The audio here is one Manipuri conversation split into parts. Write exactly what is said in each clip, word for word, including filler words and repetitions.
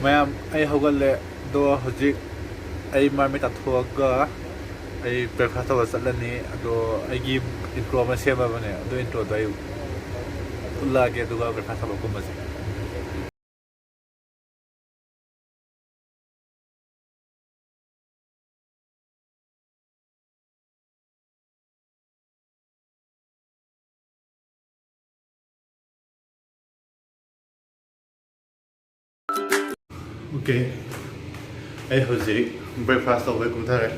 ꯃꯌꯥꯝ, ꯑꯩ ꯍꯧꯒꯠꯂꯦ꯫ ꯑꯗꯣ ꯍꯧꯖꯤꯛ ꯑꯩ ꯃꯥꯏ ꯃꯤꯠ ꯇꯥꯊꯣꯛꯑꯒ ꯑꯩ breakfast ꯇꯧꯕ ꯆꯠꯂꯅꯤ꯫ ꯑꯗꯣ ꯑꯩꯒꯤ intro ꯑꯃ ꯁꯦꯝꯃꯕꯅꯦ, ꯑꯗꯨ introꯗꯣ ꯑꯩ ꯎꯠꯂꯛꯑꯒꯦ, ꯑꯗꯨꯒ breakfast ꯇꯧꯕ ꯀꯨꯝꯃꯁꯦ꯫ OK, ꯑꯩ ꯍꯧꯖꯤꯛ breakfast ꯇꯧꯕꯩ ꯀꯨꯝꯊꯔꯦ꯫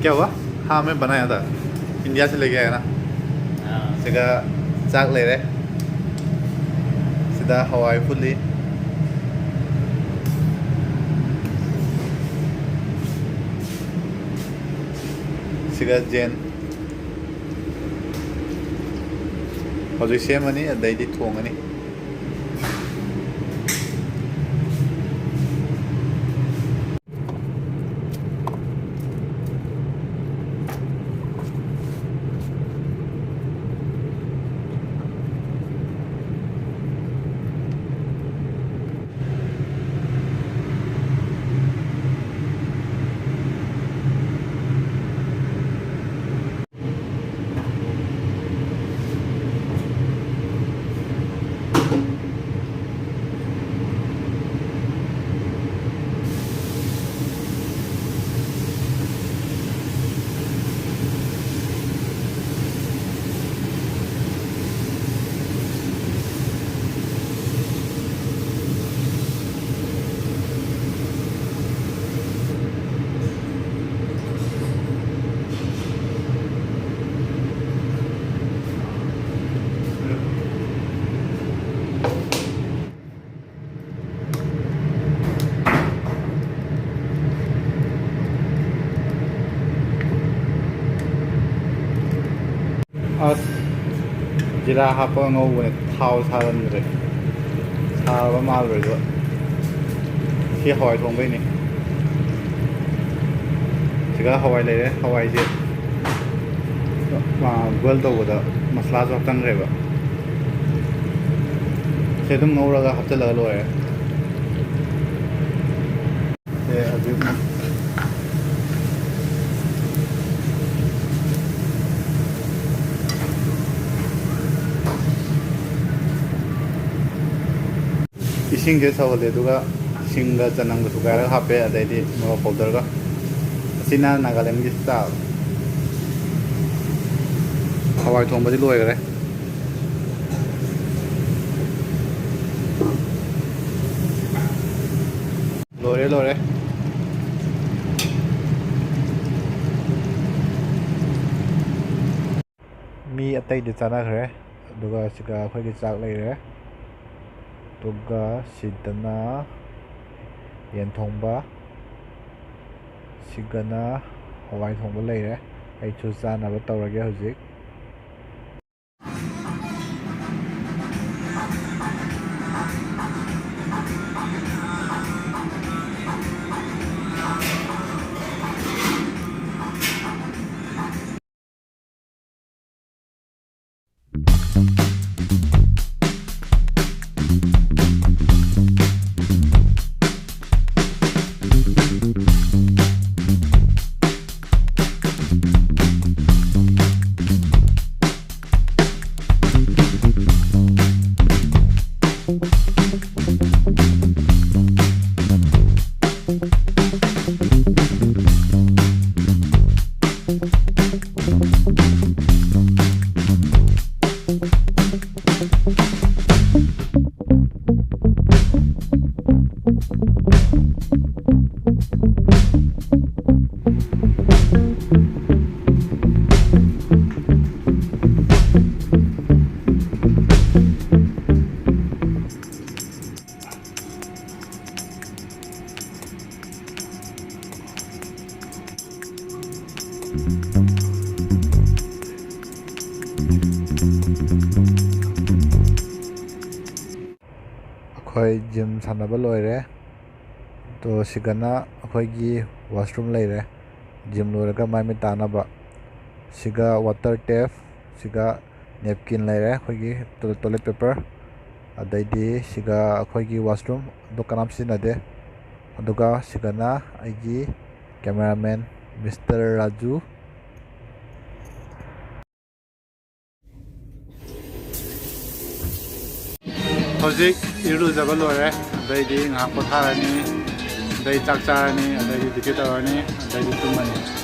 क्या हुआ? हाँ, मैं बनाया था, इंडिया से लेके आया ना। ꯁꯤꯒ ꯆꯥꯛ ꯂꯩꯔꯦ꯫ ꯁꯤꯗ ꯍꯋꯥꯏ ꯐꯨꯠꯂꯤ꯫ ꯁꯤꯒ ꯖꯦꯟ꯫ ꯍꯧꯖꯤꯛ ꯁꯦꯝꯃꯅꯤ, ꯑꯗꯩꯗꯤ ꯊꯣꯡꯉꯅꯤ꯫ ꯖꯤꯔꯥ ꯍꯥꯞꯄꯒ ꯉꯧꯕꯅꯦ, ꯊꯥꯎ ꯁꯥꯍꯟꯗ꯭ꯔꯦ꯫ ꯁꯥꯕ ꯃꯥꯜꯂꯣꯏꯕ꯫ ꯁꯤ ꯍꯋꯥꯏ ꯊꯣꯡꯕꯩꯅꯤ꯫ ꯁꯤꯒ ꯍꯋꯥꯏ ꯂꯩꯔꯦ꯫ ꯍꯋꯥꯏꯁꯦ, ꯑ, boil ꯇꯧꯕꯗ ꯃꯁꯂꯥꯁꯨ ꯍꯥꯞꯆꯟꯈ꯭ꯔꯦꯕ꯫ ꯁꯤ ꯑꯗꯨꯝ ꯉꯧꯔꯒ ꯍꯥꯞꯆꯜꯂꯒ ꯂꯣꯏꯔꯦ꯫ ꯁꯦ ꯍꯧꯖꯤꯛ ꯏꯁꯤꯡꯁꯦ ꯁꯧꯍꯜꯂꯦ, ꯑꯗꯨꯒ ꯁꯤꯡꯒ ꯆꯅꯝꯒ ꯁꯨꯒꯥꯏꯔꯒ ꯍꯥꯞꯄꯦ, ꯑꯗꯩꯗꯤ ꯃꯣꯔꯣꯛ powderꯒ꯫ ꯑꯁꯤꯅ ꯅꯥꯒꯥꯂꯦꯟꯒꯤ style꯫ ꯍꯋꯥꯏ ꯊꯣꯡꯕꯗꯤ ꯂꯣꯏꯈꯔꯦ꯫ ꯂꯣꯏꯔꯦ, ꯂꯣꯏꯔꯦ꯫ ꯃꯤ ꯑꯇꯩꯗꯤ ꯆꯥꯅꯈ꯭ꯔꯦ꯫ ꯑꯗꯨꯒ ꯁꯤꯒ ꯑꯩꯈꯣꯏꯒꯤ ꯆꯥꯛ ꯂꯩꯔꯦ꯫ ꯑꯗꯨꯒ ꯁꯤꯗꯅ ꯌꯦꯟ ꯊꯣꯡꯕ, ꯁꯤꯒꯅ ꯍꯋꯥꯏ ꯊꯣꯡꯕ ꯂꯩꯔꯦ꯫ ꯑꯩꯁꯨ ꯆꯥꯅꯕ ꯇꯧꯔꯒꯦ ꯍꯧꯖꯤꯛ꯫ ꯑꯩꯈꯣꯏ ꯖꯤꯝ ꯁꯥꯟꯅꯕ ꯂꯣꯏꯔꯦ꯫ ꯑꯗꯣ ꯁꯤꯒꯅ ꯑꯩꯈꯣꯏꯒꯤ ꯋꯥꯁꯔꯨꯝ ꯂꯩꯔꯦ, ꯖꯤꯝ ꯂꯣꯏꯔꯒ ꯃꯥꯏ ꯃꯤꯠ ꯇꯥꯅꯕ꯫ ꯁꯤꯒ ꯋꯥꯇꯔ ꯇꯦꯞ, ꯁꯤꯒ ꯅꯦꯞꯀꯤꯟ ꯂꯩꯔꯦ, ꯑꯩꯈꯣꯏꯒꯤ ꯇꯣꯏꯂꯦꯠ ꯄꯦꯄꯔ꯫ ꯑꯗꯩꯗꯤ ꯁꯤꯒ ꯑꯩꯈꯣꯏꯒꯤ ꯋꯥꯁꯔꯨꯝ, ꯑꯗꯣ ꯀꯅꯥꯝ ꯁꯤꯖꯤꯟꯅꯗꯦ꯫ ꯑꯗꯨꯒ ꯁꯤꯒꯅ ꯑꯩꯒꯤ ꯀꯦꯃꯦꯔꯥꯃꯦꯟ ꯃꯤꯁꯇꯔ ꯔꯥꯖꯨ꯫ ꯍꯧꯖꯤꯛ ꯏꯔꯨꯖꯕ ꯂꯣꯏꯔꯦ, ꯑꯗꯩꯗꯤ ꯉꯥꯏꯍꯥꯛ ꯄꯣꯊꯥꯔꯅꯤ, ꯑꯗꯩ ꯆꯥꯛ ꯆꯥꯔꯅꯤ, ꯑꯗꯩꯗꯤ ꯗ꯭ꯌꯨꯇꯤ ꯇꯧꯔꯅꯤ, ꯑꯗꯩꯗꯤ ꯇꯨꯝꯃꯅꯤ꯫